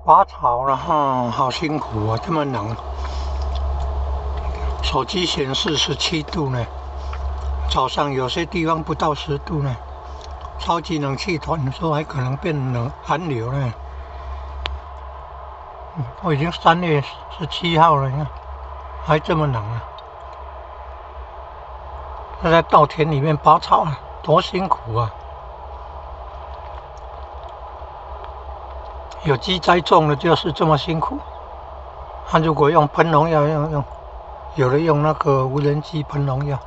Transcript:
拔草了哈，好辛苦啊，這麼冷。手機顯示17度呢，早上有些地方不到10度呢。超級冷氣團說還可能變冷寒流呢。都已經3月17號了，你看還這麼冷啊！他在稻田裡面拔草啊，多辛苦啊！有機栽種的就是這麼辛苦。他如果用噴農藥，用，有的用那個無人機噴農藥。